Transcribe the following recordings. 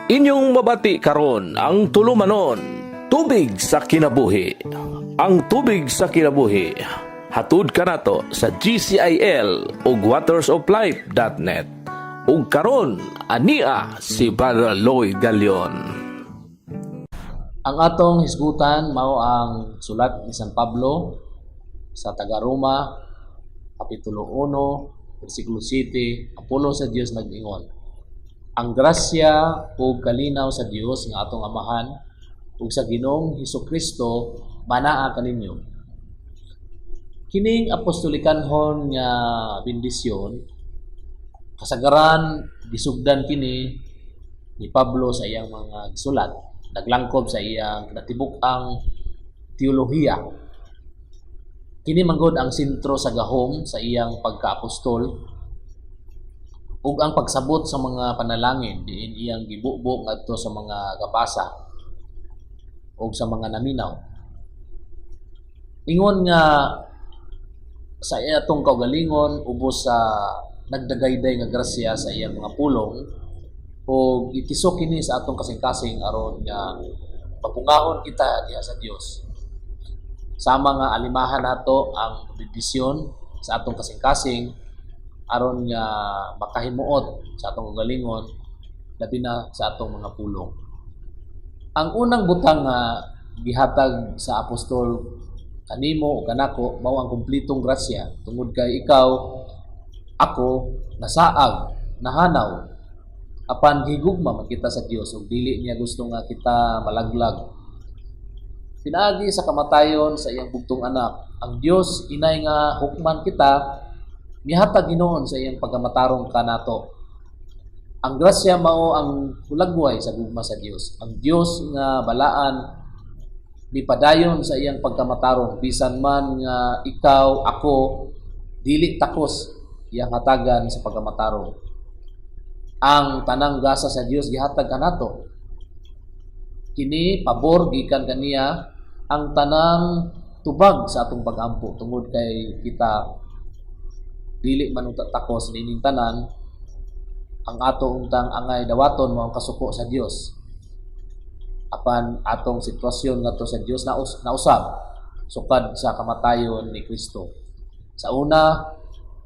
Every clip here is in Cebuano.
Inyong mabati karon ang tulumanon, Tubig sa Kinabuhi. Ang Tubig sa Kinabuhi, hatud kanato sa GCIL ug watersoflife.net. Ug karon ania si Brother Lloyd Galion. Ang atong hisgutan mao ang sulat ni San Pablo sa taga-Roma, kapitulo 1, bersikulo 7. Ang pulong sa Dios nag-ingon: "Ang grasya ug kalinaw sa Dios nga atong Amahan ug sa Ginoong Hesukristo manaa kaninyo." Kining apostolikanhon nga bendisyon, kasagaran gisugdan kini ni Pablo sa iyang mga gisulat, naglangkob sa iyang natibuk-ang teolohiya. Kini manggod ang sentro sa gahom sa iyang pagkaapostol ug ang pagsabot sa mga panalangin diin iyang gibubo ngadto sa mga gabasa ug sa mga naminaw. Ingon nga sa atong kaugalingon, ubos sa nagdagayday nga grasya sa iyang mga pulong ug itisok kini sa atong kasing-kasing aron nga mapungahon kita diha sa Dios. Sama nga alimahan nato ang bendisyon sa atong kasing-kasing aron nga makahimuot sa atong kaugalingon, labi na sa atong mga pulong. Ang unang butang nga gihatag sa apostol kanimo o kanako mao ang kumplitong grasya, tungod kay ikaw, ako, nasaag, nahanaw, apan gihigugma man kita sa Dios ug dili niya gusto nga kita malaglag. Pinaagi sa kamatayon sa iyang bugtong anak, ang Dios inay nga hukman kita mihatag hinuon sa iyang pagkamatarong kanato. Ang grasya mao ang hulagway sa gugma sa Dios. Ang Dios nga balaan mipadayon sa iyang pagkamatarong bisan man nga ikaw, ako, dili takos iyang hatagan sa pagkamatarong. Ang tanang gasa sa Dios gihatag kanato. Kini pabor gikan kaniya, ang tanang tubag sa atong pagampo, tungod kay kita dili man unta takos niining tanan. Ang ato untang angay dawaton mao ang kasuko sa Dios, apan atong sitwasyon ngadto sa Dios nausab sukad sa kamatayon ni Kristo. Sa una,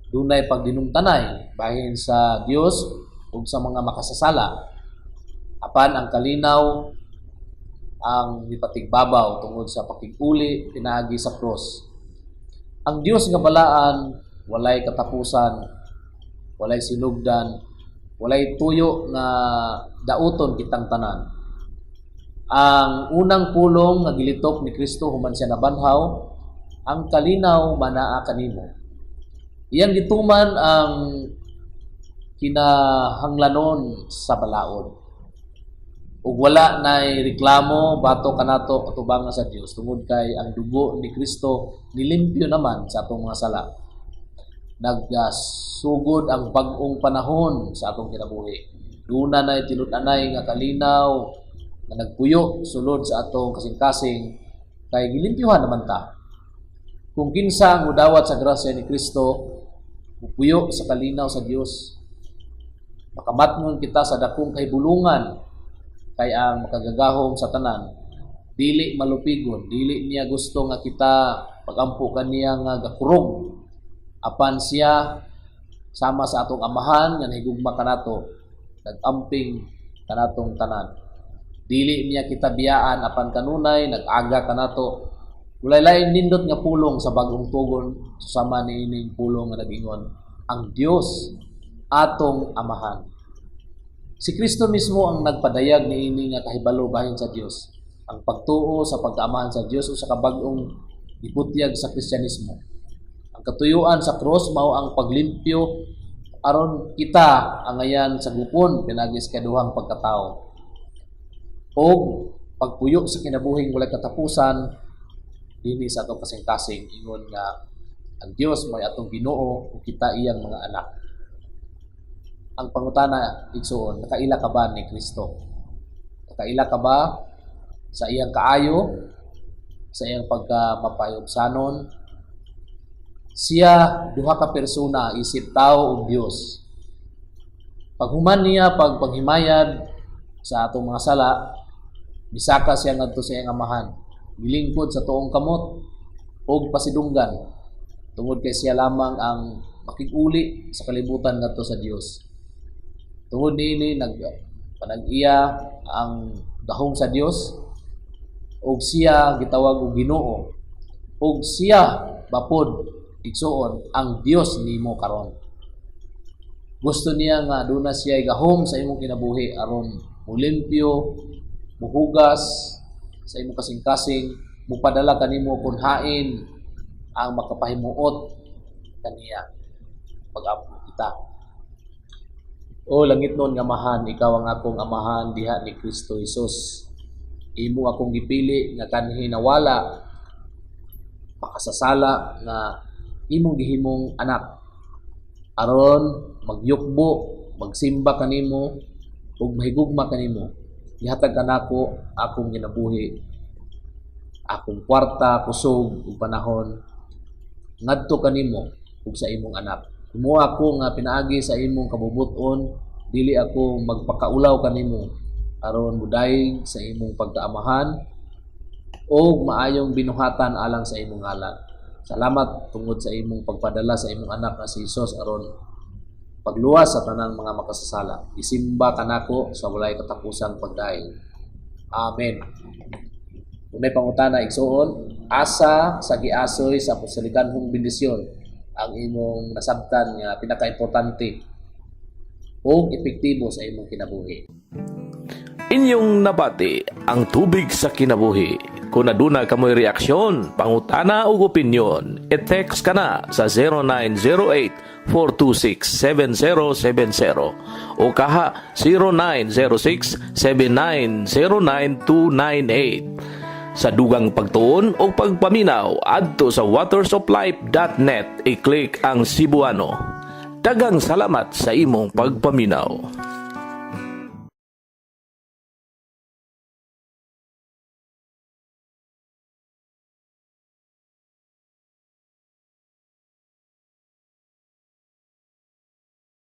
dunay pagdinumtanay bahin sa Dios ug sa mga makasasala, apan ang kalinaw ang mipatigbabaw tungod sa pakig-uli pinaagi sa cross. Ang Dios nga balaan, walay katapusan, walay sinugdan, walay tuyo nga dauton kitang tanan. Ang unang pulong nga gilitok ni Kristo human siya nabanhaw: "Ang kalinaw manaa kanimo." Iyang gituman ang kinahanglanon sa balaod. Ug wala nay reklamo batok kanato atubangan sa Dios, tungod kay ang dugo ni Kristo nilimpyo naman sa atong mga sala. Nagsugod ang bag-ong panahon sa atong kinabuhi. Duna nay tinud-anay nga kalinaw nga nagpuyo sulod sa atong kasing-kasing kay gilimpyuhan naman ta. Kung kinsa ang mudawat sa grasya ni Kristo, mupuyo sa kalinaw sa Dios. Makamatngon kita sa dakong kahibulungan kay ang makagagahom sa tanan dili malupigon, dili niya gusto nga kita pagampo kaniya nga gakurog, apan siya, sama sa atong Amahan nga nahigugma kanato, nagamping kanatong tanan. Dili niya kita biyaan, apan kanunay nag-aga kanato. Walay laing nindot nga pulong sa Bagong Tugon susama niining pulong nga nag-ingon, "Ang Dios atong Amahan." Si Kristo mismo ang nagpadayag niini nga kahibalo bahin sa Dios. Ang pagtuo sa pagkaamahan sa Dios usa ka bag-ong gibutyag sa Kristyanismo. Ang katuyuan sa cross mao ang paglimpyo aron kita angayan sa gupon pinaagi sa kaduhang pagkatao og pagpuyo sa kinabuhing walay katapusan dinhi sa atong kasing-kasing, ingon nga ang Dios may atong Ginoo ug kita iyang mga anak. Ang pangutana, igsuon, nakaila ka ba ni Kristo? Nakaila ka ba sa iyang kaayo, sa iyang pagka mapayubsanon? Siya duha ka persona isip tao ug Dios. Paghuman niya pagpanghimayad Sa atong mga sala, misaka siya ngadto sa iyang Amahan. Gilingkod sa tuong kamot og pasidunggan tungod kay siya lamang ang makig-uli sa kalibutan ngadto sa Dios. Tungod niini, nag panag-iya ang gahom sa Dios ug siya gitawag og Ginoo, ug siya bapod, igsuon, ang Dios nimo karon. Gusto niya nga aduna siya gahom sa imong kinabuhi aron mulimpyo, muhugas sa imong kasing-kasing, mupadala kanimo kung hain ang makapahimuot kaniya pag-ampo kita. O langitnon nga Amahan, ikaw ang akong Amahan diha ni Kristo Jesus. Imo akong gipili nga kanhi nawala, makasasala, nga imong gihimong anak aron magyukbo, magsimba kanimo ug mahigugma kanimo. Gihatag kanako akong kinabuhi, akong kwarta, kusog ug panahon ngadto kanimo ug sa imong anak. Himoa ako nga pinaagi sa imong kabubut-on, dili ako magpakaulaw kanimo aron mudayeg sa imong pagkaamahan o maayong binuhatan alang sa imong ngalan. Salamat tungod sa imong pagpadala sa imong anak nga si Jesus aron pagluwas sa tanang mga makasasala. Isimba kanako sa walay katapusang pagdaig. Amen. Kung may pangutana, igsuon, asa sa giasoy sa apostolikanhong bendisyon ang imong nasabtan nga pinakaimportante o epektibo sa imong kinabuhi? Inyong nabati ang Tubig sa Kinabuhi. Kung aduna kamoy reaksyon, pangutana o opinyon, i-text ka na sa 0908-426-7070 o kaha 0906-7909298. Sa dugang pagtuon o pagpaminaw, adto sa watersoflife.net, i-click ang Cebuano. Daghang salamat sa imong pagpaminaw.